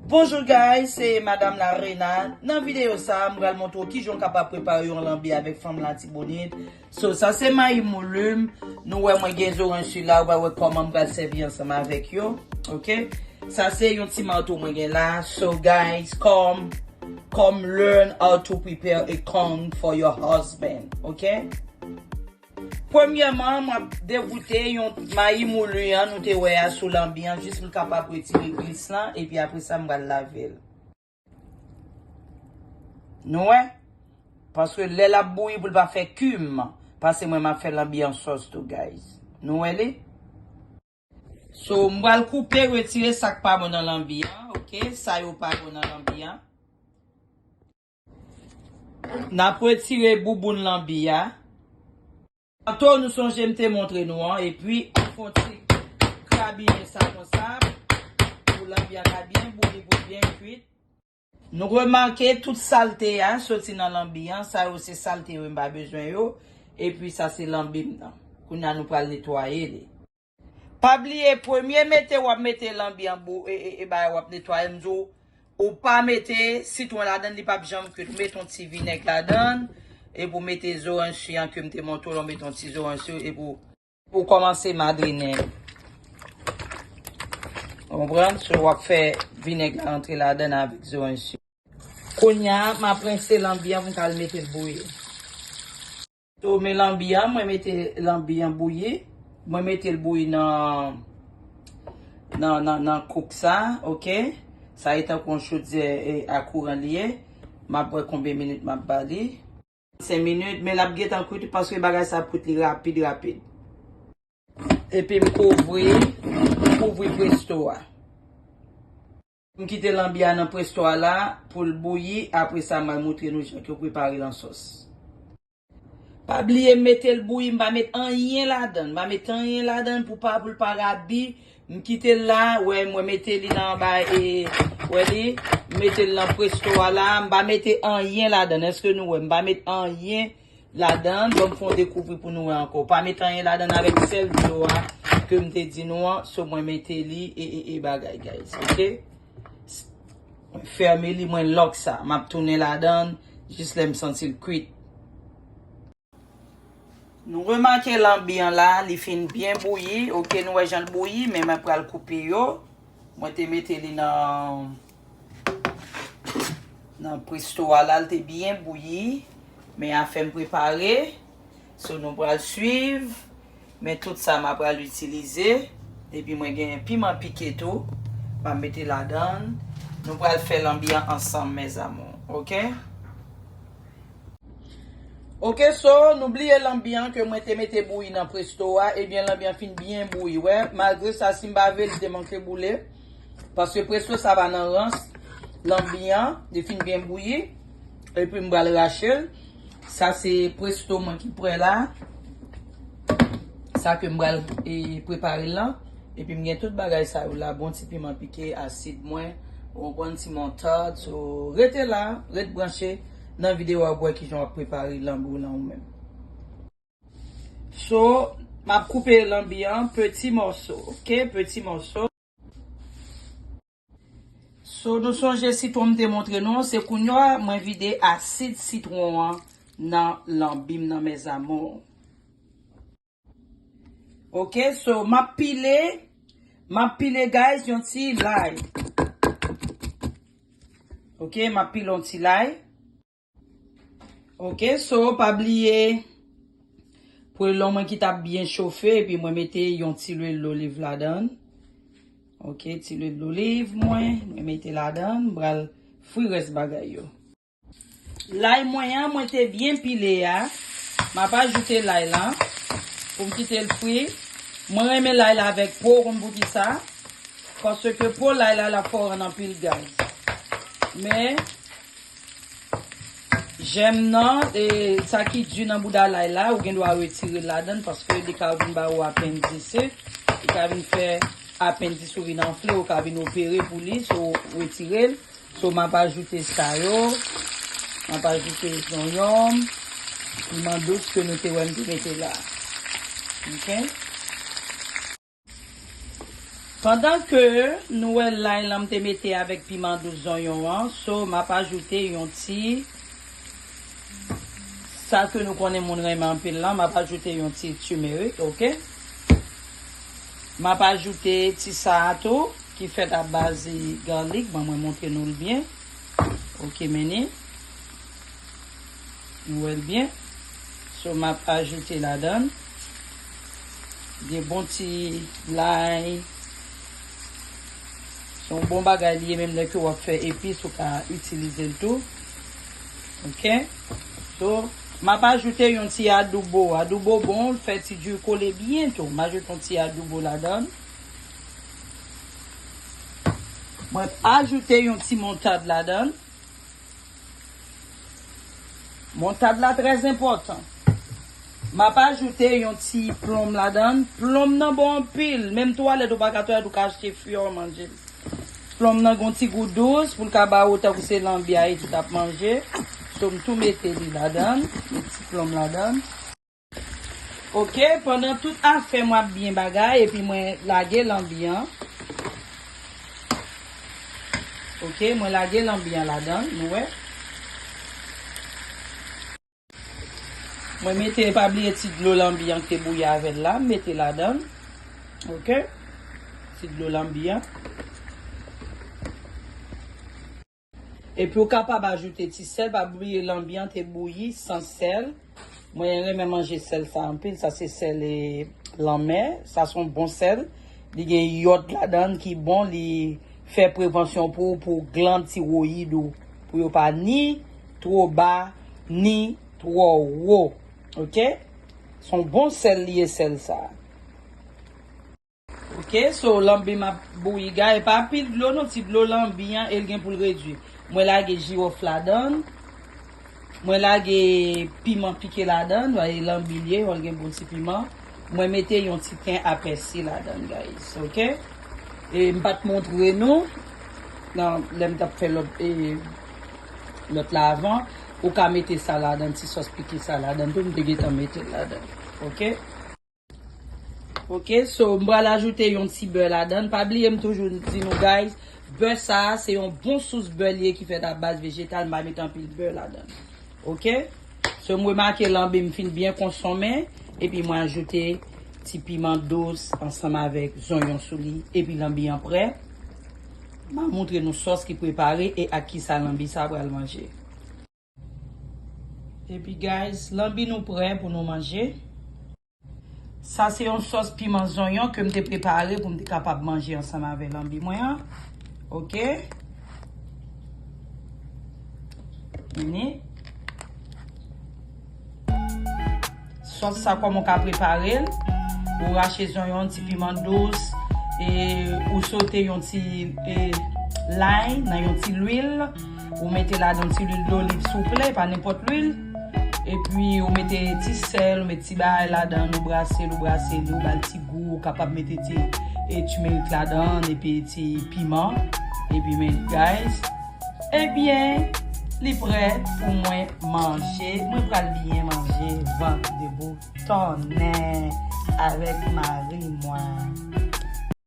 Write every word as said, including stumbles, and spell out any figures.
Bonjou guys, se Madam Larena. Nan videyo sa, m pral montre w kijan w kapab prepare yon lanbi avèk fanm Latibonit. So, sa se mayi moulu m. Nou wè mwen gen zoranj sila, ou pral wè kòman m pral sèvi ansanm avèk yo. Ok? Sa se yon ti mato mwen gen la. So guys, come, come learn how to prepare a kong for your husband. Ok? Premyèman, m ap degoute yon mayi moulu an nou te wè a sou lanbi an, jis pou l kapab retire glis lan, epi apre sa, m pral lave l. Nou wè? Paske lè l ap bouyi pou l pa fè kim, paske mwen m ap fè lanbi an sòs tou, guys. Nou wè li? So, m pral koupe, retire sa k pa bon nan lanbi an, ok? Sa yo pa bon nan lanbi an. N ap retire bouboun lanbi a. Tanto nou sonje m te montre nou an, epi ou fè yon ti krabiye sa konsa, pou lanbi a ka byen bouyi, pou byen kwit. Nou remake tout salte a soti nan lanbi an, sa yo se salte yo m pa bezwen yo, epi sa se lanbi m nan. Kounye a nou pral netwaye li. Pa bliye, premye mete w ap mete lanbi an bou, e, e, e bagay w ap netwaye, m di w, ou pa mete sitwon ladann, li p ap janm kwit. Ou mete yon ti vinèg ladann, epi w mete zoranj si an ke m te montre w, ou mete yon ti zoranj si, epi w, ou kòmanse madrinen. Ou konprann? So, w ap fè vinèg la rantre ladann avèk zoranj si. Kounye a, m ap rense lanbi an pou m ka al mete l bouyi. So, men lanbi an, mwen mete lanbi an bouyi. Mwen mete l bouyi nan, nan, nan, nan kouk sa, ok? Sa e tankou yon chodyè, e, a kouran li ye. M ap wè konbyen minit m ap ba li. Senk minit, men l ap gentan kwit paske bagay sa ap kwit li rapid, rapid. Epi m kouvri, m kouvri presto a. M kite lanbi a nan presto a la pou l bouyi, apre sa m al montre nou jan ke yo prepare l an sòs. Pa bliye m mete l bouyi, m pa met anyen ladann, m pa met anyen ladann pou pa, pou l pa rabi. M kite l la, wè, mwen mete li nan anba, e, wè li, m mete l nan presto a la, m pa mete anyen ladann. Èske nou wè? M pa met anyen ladann, bon, m fè yon dekouvri pou nou wè ankò. Pa met anyen ladann avèk sèl dlo a ke m te di nou an, so mwen mete li e, e, e bagay, guys, ok? Mwen fèmen li, mwen lòk sa. M ap tounen ladann, jis lè m santi l kwit. Nou remake lanbi an la, li fin byen bouyi, ok, nou wè jan l bouyi, men mwen pral koupe yo. Mwen te mete li nan, nan presto a la, l te byen bouyi, men afè m prepare, so nou pral swiv, men tout sa m a pral itilize, epi mwen gen piman pike tou, m a mete ladann, nou pral fè lanbi an ansanm, mes amours, ok? Ok, so, nou bliye lanbi an ke mwen te mete bouyi nan presto a, ebyen lanbi an fin byen bouyi, wè, malgre sa, si m pa vle, li te manke boule, paske presto sa pa nan rans, lanbi an, li fin byen bouyi, epi m pral rache l, sa se presto mwen ki prè la, sa ke m pral, e, prepare l lan, epi m gen tout bagay sa yo la, bon ti piman pike, asid mwen, ou konprann, ti moutad, so, rete la, ret branche, nan videyo a, w ap wè kijan w ap prepare lanbi w lan ou menm. So, m ap koupe lanbi an peti mòso, ok? Peti mòso. So, nou sonje sitwon m te montre nou, se kounye a mwen vide asid sitwon an nan lanbi m nan, mes amours. Ok, so, m ap pile, m ap pile, guys, yon ti lay. Ok, m ap pile yon ti lay. Ok, so, pa bliye, pwelon mwen ki t ap byen chofe, epi mwen mete yon ti lwil doliv ladann. Ok, ti lwil doliv mwen, mwen mete ladann, m pral fri rès bagay yo. Lay mwen an, mwen te byen pile a. M ap ajoute lay la pou m kite l fri. Mwen renmen lay la avèk po, ou konn poukisa? Paske po lay la, l ap fè w rann anpil gaz. Men, jèm nan, e, sa ki di nan bouda lay la, ou gen dwa retire l ladann paske li ka vin ba ou apendisè. Li ka vin fè apendis ou vin anfle, ou ka vin opere pou li, so retire l. So, m ap ajoute sa yo. M ap ajoute zonyòm, piman dous ke nou te wè m te mete la. Ok? Pandan ke nou wè lay lan m te mete avèk piman dous zonyon an, so m ap ajoute yon ti, sa ke nou konnen moun renmen anpil lan, m ap ajoute yon ti turmeric, oke? M ap ajoute ti sa a tou, ki fèt a baz garlic, ban mwen montre nou l byen. Oke, men ni. Nou wè l byen. So, m ap ajoute ladan l. De bon ti lay. Se yon bon bagay li ye, menm lè ke w ap fè epis, ou ka itilize l tou. Oke? So, m ap ajoute yon ti adobo. Adobo bon, l fè ti diri kole byen tou. M ajoute yon ti adobo ladan l. Mwen ajoute yon ti moutad ladan l. Moutad la trè enpòtan. M ap ajoute yon ti plonm ladan l. Plonm nan bon anpil. Menm twalèt ou pa ka twalèt, ou ka achte fyò manje l. Plonm nan gon ti gou dous pou l ka ba ou tankou se lanbi a etou t ap manje. So, m tou mete li ladan l. Met ti plonm ladan l. Oke, pandan tout afè mwen ap byen bagay, epi mwen lage lanbi an. Oke, mwen lage lanbi an ladan l, nou wè. Mwen mete, pa bliye ti dlo lanbi an ki te bouyi avè l la, m mete ladan l. Oke? Ti dlo lanbi an. Epi ou kapab ajoute ti sèl, pa bliye lanbi an te bouyi san sèl. Mwen renmen manje sèl sa anpil, sa se sèl, e, lanmè, sa se yon bon sèl. Li gen yòd ladan l ki bon, li fè prevansyon pou, pou glann tiwoyid ou, pou yo pa ni two ba, ni two wo. Oke? Se yon bon sèl li ye, sèl sa. Oke, so lanbi m ap bouyi, guys, e pa pil dlo non, ti dlo lanbi an, e l gen pou l redui. Mwen lage jiwòf ladan l. Mwen lage piman pike ladan l, e lanbi l ye, wè l gen bon ti piman. Mwen mete yon ti ken apèsi ladan l, guys, oke? E m pa t montre nou, nan, lè m t ap fè lòt, e, lòt la avan, ou ka mete sa ladan, ti sòs pike sa ladan tou, m te gentan mete l ladan, oke? Oke, so, m pral ajoute yon ti bè ladan. Pa bliye, m toujou di nou, guys, bè sa a, se yon bon sous bè li ye ki fèt a baz vejetal, m pa mete anpil bè ladan. Oke? So, m remake lanbi m fin byen konsonmen, epi mwen ajoute ti piman dous ansanm avèk zonyon sou li, epi lanbi an prè. M a montre nou sòs ki prepare e ak kisa lanbi sa a pral manje. Epi, guys, lanbi nou prè pou nou manje. Sa se yon sòs piman zonyon ke m te prepare pou m te kapab manje ansanm avè lanbi mwen an. Oke. Vini. Sòs sa, kòman w ka prepare l? Ou rache zonyon, ti piman dous, e ou sote yon ti, e, lay nan yon ti lwil. Ou mete ladan ti lwil doliv souple, pa nenpòt lwil. Epi ou mete ti sèl, ou mete ti bagay ladan, ou brase l, ou brase li, ou ba l ti gou, ou kapab mete ti, e, turmeric ladan, epi ti piman. Epi men, guys, ebyen, li prè pou mwen manje. Mwen pral byen manje, vant debout. Tonnè avèk mari mwen.